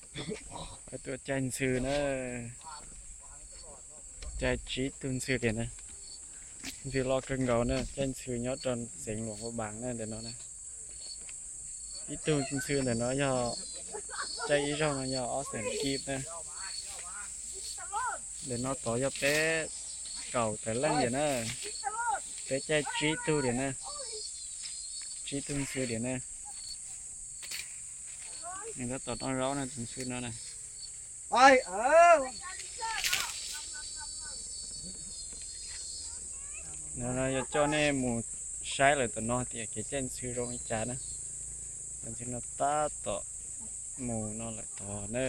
Tuaj caij ntxhw na, caij tsib tug ntxhw tiag na. Ntxhw loj kawg nkaus na, caij ntxhw nyob rau xeev Luam Phab Npas na ntawm no na. Ib tug ntxhw ntawm no yog caij ib zaug no yog ob xees kib na. Ntawm no tod yog peb kaum tawm leej tiag na, peb caij tsib tug tiag na, tsib tug ntxhw tiag na. Nws tab tom noj zaub na tus ntxhw no na. No yog coj nej mus saib lawm tom no tias kev caij ntxhw zoo li cas na. Cov ntxhw no tab tom mus no lawm tod na.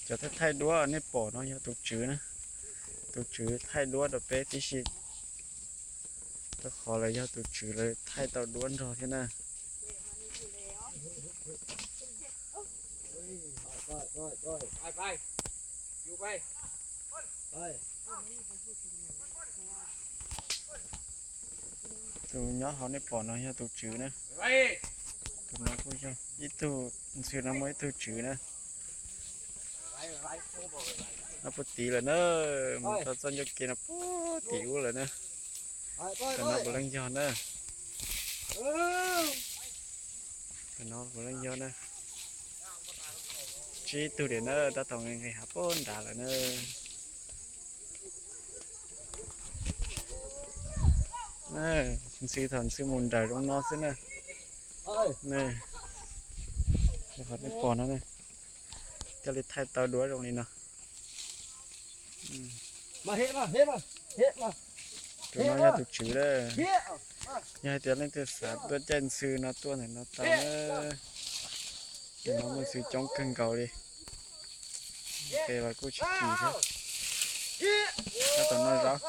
Cov thaij thaij duab nej pom no yog tus tswv na, tus tswv thaij duab rau peb tib si, rau qhov lawv yog tus tswv lawv thaij tau duab nrog thiab na. Tus nyob hauv nej pom no yog tus tswv na. Tus no kuj yog ib tug, ntxhw no muaj ib tug tswv na. No puag tid lawm na, mus tau txoj ncauj ke no puag tim ub lawm na. Tus no puav leej yog na. Tus no puav leej yog na. Tsib tug tiag na, tab tom nqis nqis hav puag nrad lawm na. Ntxhw thaum ntxhw mus nrawm zoo no xwb na. Qhov nej pom no, thiaj li thaij tau duab zoo li no. Tus no yog tus tswv lawm. Yog hais tias leej twg xav tuaj caij ntxhw no tuaj ntawm no tau na. Ntawm no muaj ntxhw coob kawg nkaus li. Tes los kuj tsis kim thiab. Tab tom noj zaub.